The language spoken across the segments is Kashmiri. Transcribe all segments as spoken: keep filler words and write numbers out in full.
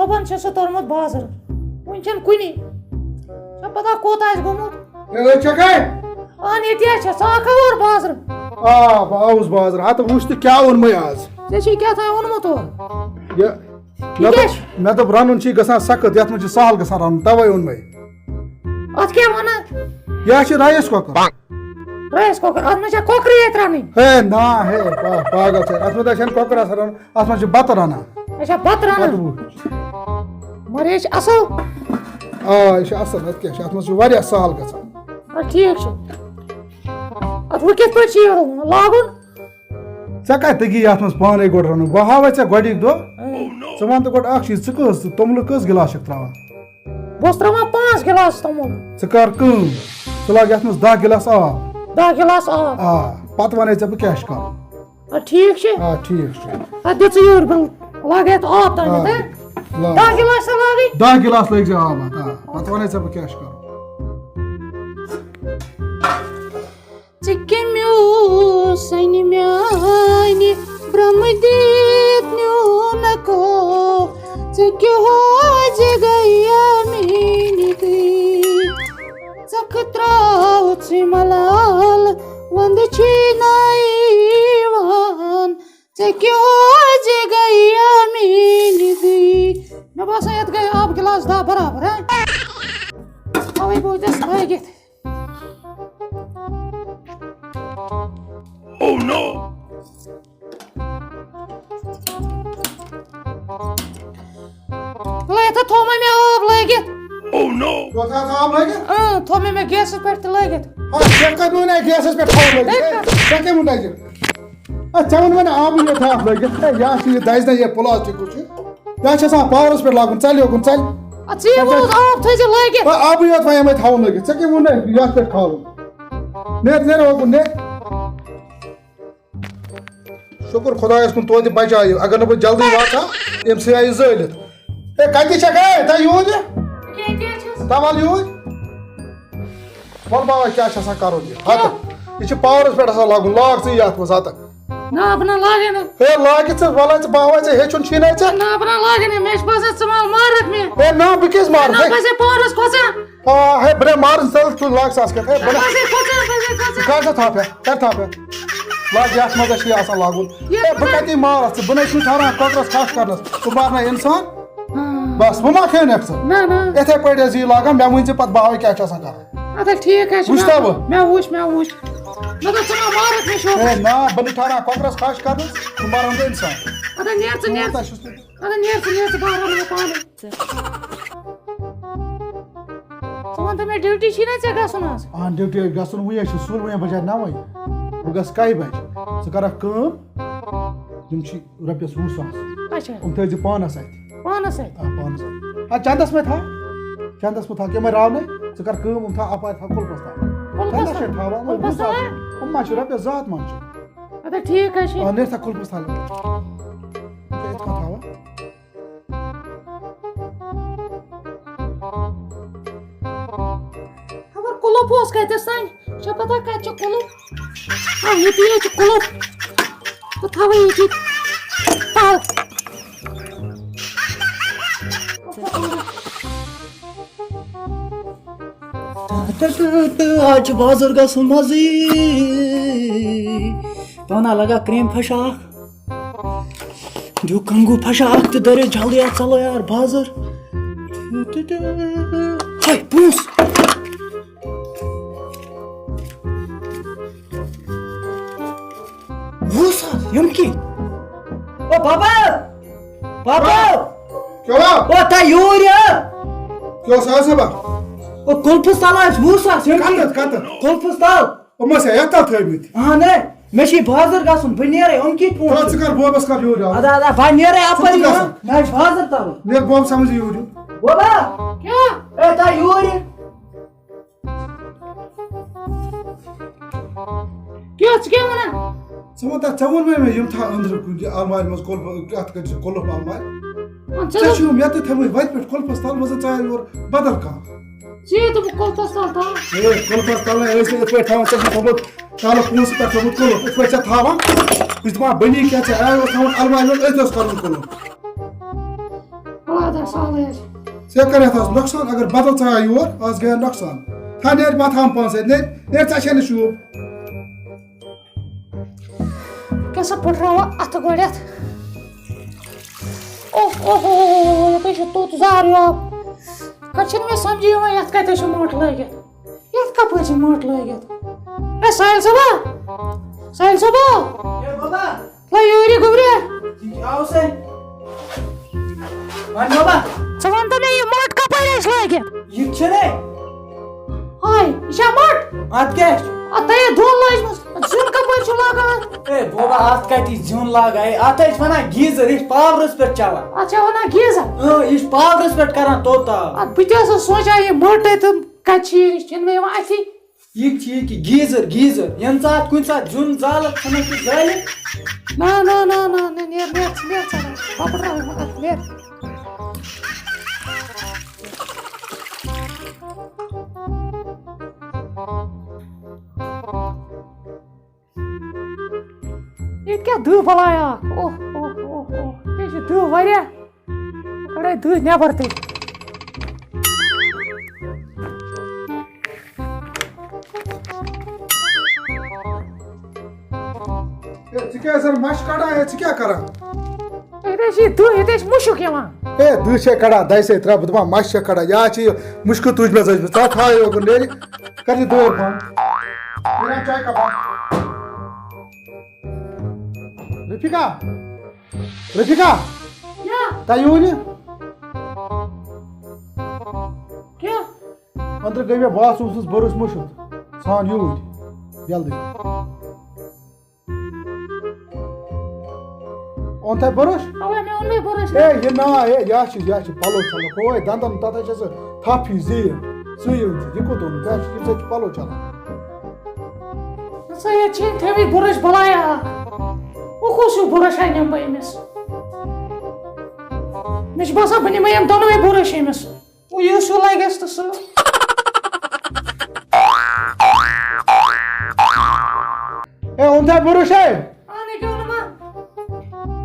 وۄنۍ چھُ سُہ توٚرمُت بازر۔ وۄنۍ چھُنہٕ کُنی۔ ژےٚ پتہ کوٚت آسہِ گوٚمُت؟ ہے، أتھۍ چھَکھے؟ اہن، ییٚتی ہا چھَس۔ ژٕ آکھا اور بازرٕ؟ آ، بہٕ آوُس بازرٕ۔ ہتہٕ وٕچھ تہٕ کیٛاہ اوٚن مےٚ آز۔ ژےٚ چھُے کیٛاہ تام اوٚنمُت اورٕ؟ یہِ، یہِ مےٚ کیٛاہ دوٚپ، چھُ؟ مےٚ دوٚپ رَنُن چھُے گژھان سخت، یَتھ منٛز چھُ سہل گژھان رَنُن، تَوَے اوٚن مےٚ۔ اَتھ کیٛاہ وَنان؟ یہِ ہا چھِ رایِس کُکَر۔ Rice cooker? اَتھ منٛز چھا کۄکرٕے یٲتۍ رَنٕنۍ؟ ہے نا، ہے، پا-، پاگل چھے۔ اَتھ منٛز چھَنہٕ کۄکر آسان رَنُن، اَتھ منٛز چھِ بَتہٕ رَنان۔ اچھا، بَتہٕ رَنان؟ بَتہٕ وُچھ۔ مگر یہِ چھِ اَصٕل۔ آ، یہِ چھِ اَصٕل، اَدٕ کیٛاہ چھِ، اَتھ منٛز چھُ واریاہ سہل گژھان۔ آ، ٹھیٖک چھُ۔ اَتھ وۄنۍ کِتھ پٲٹھۍ چھُ یہِ لاگُن؟ ژےٚ کَتہِ تَگی یَتھ منٛز پانَے گۄڈٕ رَنُن؟ بہٕ ہاوَے ژےٚ گۄڈٕنِکۍ دۄہ۔ اۭں۔ ژٕ وَن تہٕ گۄڈٕ اَکھ چیٖز، ژٕ کٔژ، ژٕ توٚملہٕ کٔژ گِلاس چھَکھ ترٛاوان؟ بہٕ اوسُس ترٛاوان پانٛژھ گِلاس توٚمُل۔ ژٕ کَر کٲم، ژٕ لاگ یَتھ منٛز دَہ گِلاس آب۔ دَہ گِلاس آب۔ آ، پَتہٕ وَنَے ژےٚ بہٕ کیٛاہ چھُ کَرُن۔ آ، ٹھیٖک چھُ۔ آ، ٹھیٖک چھُ۔ اَدٕ دِ ژٕ یورٕ، بہٕ لاگہٕ یَتھ آب تام، آ، تہٕ لاگ۔ دَہ گِلاس تہٕ لاگٕے۔ دَہ گِلاس لٲگۍ زِ آب اَتھ، آ، پَتہٕ وَنَے ژےٚ بہٕ کیٛاہ چھُ کَرُن۔ ژےٚ کٔمۍ اوس سَنہِ میانہِ برٛمہٕ دِتھ نیونکو؟ ژےٚ کیٛاہ زِ گٔیا میٛٲنۍ دٕے؟ ژَکھ ترٛاو ژٕ ملال، وَندٕ چھُے نہ یِوان۔ ژےٚ کیٛاہ زِ گٔیا میٛٲنۍ دٕے؟ مےٚ باسان، یَتھ گٔے آب گِلاس دَہ برابر، ہا؟ اَوَے بہٕ وٕنۍکٮ۪س لٲگِتھ۔ Oh no! تُلہٕ یَتھ تھوٚو مےٚ آب لٲگِتھ۔ Oh no! کوتاہ آب لٲگِتھ؟ اۭں، تھوٚو مےٚ، مےٚ گیسَس پٮ۪ٹھ تہِ لٲگِتھ۔ ہا، ژےٚ کَتہِ ووٚن اَسہِ گیسَس پٮ۪ٹھ تھاو لٲگِتھ؟ تیٚلہِ ہے، کَتہِ؟ ژےٚ کَمہِ ووٚن اَسہِ؟ اَدٕ ژےٚ ووٚنمَے نہٕ آبٕے یوت تھاو لٲگِتھ۔ ہے، یہِ ہا چھِ یہِ دَزِ نہ یہِ پٕلاسٹِک ہُہ چھُ۔ یہِ ہا چھِ آسان پاورَس پٮ۪ٹھ لاگُن، ژَلہِ یوکُن، ژَلہِ۔ اَدٕ ژٕ یہِ ووٚنُتھ آب تھٲیزِ لٲگِتھ۔ ہے، آبٕے یوت وَنے مےٚ تھاوُن لٲگِتھ۔ ژےٚ کٔمۍ ووٚن نہٕ یَتھ پٮ۪ٹھ کھالُن؟ نیر، نیر اوکُن، نیر۔ شُکُر خۄدایَس کُن، توتہِ بَچایہِ۔ اگر نہٕ بہٕ جلدی واتہٕ ہا، أمۍ سٕے آیہِ زٲلِتھ۔ ہے، کَتہِ چھَکھ؟ ہے، تَے یوٗرۍ یہِ۔ ییٚتی حظ چھُس۔ تَوَل یوٗرۍ۔ وَل بابا، کیٛاہ چھُ آسان کَرُن یہِ؟ ہَتہٕ۔ یہِ چھُ پاورَس پٮ۪ٹھ آسان لاگُن۔ لاگ ژٕ یہِ اَتھ منٛز ہَتہٕ۔ نہ، بہٕ نہ لاگے نہٕ۔ ہے، لاگ ژٕ، وَلہٕ ژٕ، بابا، ژےٚ ہیٚچھُن چھُے نہ ژےٚ۔ نہ، بہٕ نہ لاگے نہٕ۔ مےٚ چھُ باسان، ژٕ ما مارَکھ مےٚ۔ ہے، نہ، بہٕ کیٛازِ مارٕ؟ نہ، ہے۔ بہٕ چھَسے پاورَس کھۄژان۔ آ، ہے، بہٕ نہ مارٕ، ژٕ، ژٕ لاگ سا اَتھ کٮ۪تھ۔ ہے، بہٕ نہ۔ بہٕ چھَسے کھۄژان، بہٕ چھَسے کھۄژان۔ کَر سا تھَپھ، ہے، کَر تھَپھ، ہے۔ لاگ، یَتھ منٛز ہا چھُے آسان لاگُن۔ یَتھ ہے، بہٕ منٛز کَتہِ مارَتھ ژٕ؟ بہٕ نَے چھُس ٹھاران کۄکرَس کھَش کَرنَس۔ ژٕ مارنَے اِنسان۔ ہاں۔ بَس، وۄنۍ ما کھیٚنَکھ ژٕ؟ نہ، نہ۔ یِتھَے پٲٹھۍ حظ یی لاگان، مےٚ ؤنۍ زِ پَتہٕ باوَے کیٛاہ چھُ آسان کَرُن۔ اَدٕ ٹھیٖک حظ چھُ، وٕچھ مےٚ، تَوٕ۔ مےٚ وٕچھ، مےٚ وٕچھ۔ مےٚ دوٚپ، ژٕ ما مارَکھ مےٚ شوقَس؟ ہے، نہ، بہٕ نہٕ ٹھاران کۄکرَس کھَش کَرنَس، ژٕ مارَن بہٕ اِنسان۔ اَدٕ نیر ژٕ، نیر۔ کوٗتاہ چھُس نہٕ۔ اَدٕ نیر ژٕ، نیر ژٕ، بہٕ ہا رَنہٕ پانَے۔ ژٕ وَن تہٕ مےٚ، ڈیوٹی چھی نہ ژےٚ گژھُن آز؟ آ، ڈیوٹی گژھُن وُنہِ حظ چھُ سُل، وُنہِ بجے نَوَے۔ بہٕ گژھٕ کَہہِ بجہِ۔ ژٕ کَرَکھ کٲم، یِم چھی رۄپیَس وُہ ساس۔ اچھا۔ یِم تھٲیزِ پانَس اَتھِ۔ پانَس اَتھِ؟ آ، پانَس اَتھِ۔ آ، چَندَس مہ تھاو۔ چَندَس مہ تھاو، کینٛہہ مہ راو نَے۔ ژٕ کَر کٲم، یِم تھاو اَپارِ، تھاو کُلفَس تھاو۔ کُلفَس تھاو۔ تھاو، کُلفَس وُہ ساس۔ تھاو۔ یِم ما چھِ رۄپیَس زٕ ہَتھ ما چھِ؟ اَدٕ ٹھیٖک حظ چھُ۔ آ، نیر تھاو کُلفَس تھاو۔ یِتھ کَنۍ تھاوان۔ خبر کُلُف اوس کَتٮ۪س تام؟ چھےٚ پتہ کَتہِ چھُ کُلُف؟ آ، ییٚتی حظ چھُ کُلُف۔ بہٕ تھاوَے ییٚتی تَل۔ آز چھُ بازر گژھُن مَزٕے۔ پانہ لگا کریم پھشا اکھ۔ دیو کنگو پھشا اکھ تہٕ دٔرِو جلدی اَتھ، ژَلو یار بازر۔ ہاے، پونٛسہٕ۔ وُہ ساس، یِم کی؟ او بابا! بابا! کیٛاہ؟ او تا یوٗرۍ یہِ! کیٛاہ اوس آز بابا؟ او کُلفس تل ٲسۍ وُہ ساس، یِم کی؟ کَتٮ۪تھ، کَتٮ۪تھ؟ کُلفس تل۔ یِم ٲسۍ یَتھ تل تھٲومٕتۍ؟ اہن ہے، مےٚ چھِ بازر گژھُن، بہٕ نیرے، یِم کی پونٛسہٕ؟ ژٕ کر بوبس کر یوٗرۍ آو۔ ادا، ادا، بہٕ نیرے اَپٲری، ژٕ کُس گژھان؟ مےٚ چھِ بازر تَلُن۔ نیرٕ بوب سمجھ یوٗرۍ۔ بوبا! کیٛاہ؟ اے، تا یوٗرۍ یہِ۔ کیٛاہ، ژٕ کیٛاہ وَنان؟ ژٕ وَن تَتھ، ژےٚ ووٚنمَے مےٚ یِم تھاو أنٛدرٕ کُنہِ جایہِ اَلمارِ منٛز کُلف-، اَتھ کٔرۍ زِ کُلف اَلمارِ۔ وَن ژےٚ ژےٚ دوٚپ چھُے یِم یَتھ تھٲومٕتۍ وَتہِ پٮ۪ٹھ کُلفَس تَل، وۄنۍ زَن ژٕ اَن یورٕ بدل کانٛہہ۔ ژےٚ دوٚپُکھ کُلفَس تَل تھاو۔ ہے، کُلفَس تَل نَے ٲسۍ نہٕ یِتھ پٲٹھۍ تھاوان، ژےٚ چھُے تھوٚمُت تَلہٕ پونٛسہٕ پٮ۪ٹھ تھوٚمُت کُلُف، یِتھ پٲٹھۍ ژےٚ تھاوان۔ یُس دَپان بٔنی کیٛاہ ژےٚ آے اوس تھاوُن اَلمارِ منٛز، أتھۍ اوس کَرُن کُلُف۔ آ، سہلٕے حظ۔ ژےٚ کَرِ اَتھ آز نۄقصان، اگر بدل ژاے یور، آز گٔیے نۄقصان۔ تھا نیر، بہٕ تھاوَن پانسٕے، نیر، نیر، ژےٚ چھے نہٕ شوٗب۔ کیٛاہ سا پھٕٹراوان اَتھٕ گۄڈٮ۪تھ۔ اوہ، اوہ، اوہ، اوہ، اوہ، یَتھ حظ چھُ توٚت زار یوان۔ کَتہِ چھُنہٕ مےٚ سَمجھی یِوان، یَتھ کَتہِ حظ چھُ مۄٹھ لٲگِتھ۔ یَتھ کَپٲرۍ چھِ مۄٹھ لٲگِتھ؟ A, Sahil صٲبا! ساحل صٲبا! اے بابا! لَے یوٗرۍ یہِ گوٚبریا! یہِ کیٛاہ آو سا؟ وَن بابا! ژٕ وَن تہٕ مےٚ، یہِ مۄٹھ کَپٲرۍ آسہِ لٲگِتھ؟ یہِ تہِ چھُنَے۔ ہاے، یہِ چھا مۄٹھ؟ اَتھ کیٛاہ چھُ؟ اَتھ ہے دۄن لٲجمٕژ۔ اَتھ زیُن کَپٲرۍ چھُ لاگان اَتھ؟ اے بابا، اَتھ کَتہِ یہِ زیُن لاگان؟ اے، اَتھ ہے چھِ وَنان گیٖزَر، یہِ چھِ پاورَس پٮ۪ٹھ چَلان۔ اَتھ چھا وَنان گیٖزَر؟ اۭں، یہِ چھِ پاورَس پٮ۪ٹھ کَران توٚت تاپھ۔ اَدٕ بہٕ تہِ ٲسٕس سونٛچان، یہِ مٔٹ تہٕ کَتہِ چھِ یہِ؟ یہِ چھِنہٕ مےٚ یِوان اَتھِ۔ یہِ تہِ چھِ یہِ کہِ گیٖزَر، گیٖزَر۔ ییٚمہِ ساتہٕ کُنہِ ساتہٕ زیُن زالَکھ، ژھٕنَکھ یہِ زٲلِتھ۔ نہ، نہ، نہ، نہ، نہ، نیر، نیر، ژٕ نیر، ژٕ نیر۔ بۄبرٕ ترٛاوَے بہٕ اَتھ، نیر۔ ییٚتہِ کیٛاہ دٕہ بَلایا؟ اوہ، اوہ، اوہ، اوہ۔ ییٚتہِ چھِ دٕہ واریاہ۔ کَڑَے دٕہ نٮ۪بَر تہِ۔ ہے، ژٕ کیٛازِ زَن مَچھ کَڑان؟ ہے، ژٕ کیٛاہ کَران؟ ییٚتہِ حظ چھِ یہِ دٕہ، ییٚتہِ حظ چھِ مُشُک یِوان۔ ہے، دٕہ چھے کَڑان دَجہِ سۭتۍ ترٛاو، بہٕ دَپان مَچھ چھےٚ کَڑان۔ یا چھِ یہِ مُشکہٕ تُج مےٚ زٲجمٕژ۔ ژٕ تھاو یہِ اوکُن نیرِ۔ کَر یہِ دٲر بنٛد۔ نیران چاے کَپا۔ رفیقہ، رفیقہ، کیٛاہ؟ تۄہہِ یوٗرۍ یہِ؟ کیٛاہ؟ أنٛدرٕ گٔے مےٚ باتھ روٗمَس منٛز بُرُش مُشُتھ۔ ژھان یوٗرۍ، جلدی۔ اوٚن تۄہہِ بُرُش؟ اَوا، مےٚ اوٚن مےٚ بُرُش۔ ہے، یہِ نا، ہے، یا چھِ، یا چھِ پَلو چھَلان۔ ہوے دَنٛدَن، تَتھ حظ چھِ سُہ تھَپھ ہِش زیٖر۔ سُہ یہِ أنۍ ژٕ، یہِ کوٚت اوٚنُتھ؟ یا چھِ، ییٚمہِ سۭتۍ چھِ پَلو چھَلان۔ ژٕ ییٚتہِ چھِ تھٲومٕتۍ بُرُش بَلایا۔ وۄنۍ کُس ہیوٗ بُرُش اَنہِ بہٕ أمِس؟ مےٚ چھُ باسان، بہٕ نِمَے یِم دۄنوَے بُرُش أمِس۔ وۄنۍ یُس ہیوٗ لَگٮ۪س تہٕ سُہ۔ ہے، اوٚن تۄہہِ بُرُش ہے؟ اَہَن حظ، کیٛاہ وَنہٕ بہٕ؟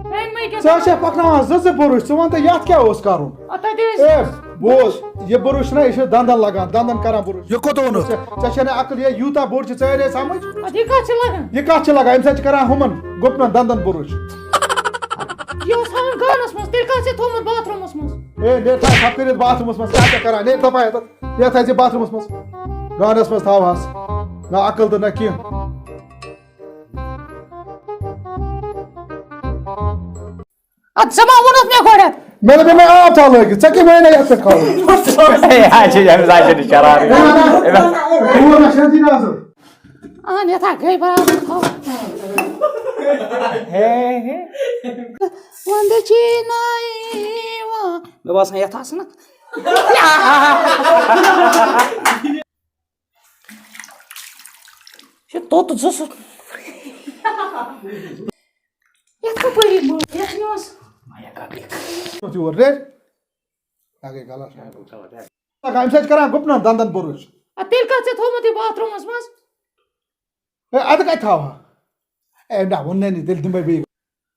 وۄنۍ مَے کیٛاہ ژٕ حظ چھَکھ پَکناوان زٕ زٕ بُرُش، ژٕ وَن تہٕ یَتھ کیٛاہ اوس کَرُن؟ اَتھ تَتہِ ٲسۍ اے، بوز، یہِ بُرُش چھُنہ، یہِ چھُ دَنٛدَن لَگان، دَنٛدَن کَران بُرُش۔ یہِ کوٚت اوٚنُتھ؟ ژےٚ، ژےٚ چھےٚ نہٕ عقل، یہِ یوٗتاہ بوٚڑ چھُ، ژےٚ یے سَمٕجھ؟ اَدٕ یہِ کَتھ چھِ لَگان؟ یہِ کَتھ چھِ لَگان؟ اَمہِ سۭتۍ چھِ کَران ہُمَن گُپنَن دَنٛدَن بُرُش۔ یہِ اوس تھاوُن گانَس منٛز، تیٚلہِ کَتھ چھِ تھوٚومُتھ باتھ روٗمَس منٛز؟ اے، نیرِ تھاو ژھۄپہٕ کٔرِتھ باتھ روٗمَس منٛز، کیٛاہ چھَکھ کَران؟ نیرِ دَپان یَتَتھ، یَتھ آسہِ باتھ روٗمَس منٛز، گانَس منٛز تھاوہَس۔ نہ عقل تہٕ نہ کینٛہہ۔ اَدٕ ژےٚ ما ووٚنُتھ مےٚ گۄڈٕنٮ۪تھ؟ مےٚ دوٚپ مےٚ آب تھاو لٲگِتھ، ژےٚ کیٛاہ وَنے یَتھ پٮ۪ٹھ کھالُن؟ ہے، اَسہِ چھِ أمِس آسہِ نہٕ شرارٕے۔ ہے، ہے۔ اَہَن یَتھ ہا گٔے برابر تھاو۔ ہے، ہے۔ وَندٕ چھی نہٕ یِوان۔ مےٚ باسان یَتھ آسہٕ نہٕ۔ یہِ توٚت زٕ سُہ۔ یَتھ کَپٲرۍ یہِ مٔٹ؟ یَتھ یہِ اوس۔ یور ریڈ۔ اَگَے غلط۔ اَمہِ سۭتۍ چھِ کَران گُپنَن دَنٛدَن بُرُش۔ اَدٕ تیٚلہِ کَتھ ژےٚ تھوٚومُت یہِ باتھ روٗمَس منٛز؟ ہے، اَدٕ کَتہِ تھاوہا؟ ہے، نہ، ووٚن نَے نہٕ، تیٚلہِ دِمہٕ بہٕ بیٚیہِ۔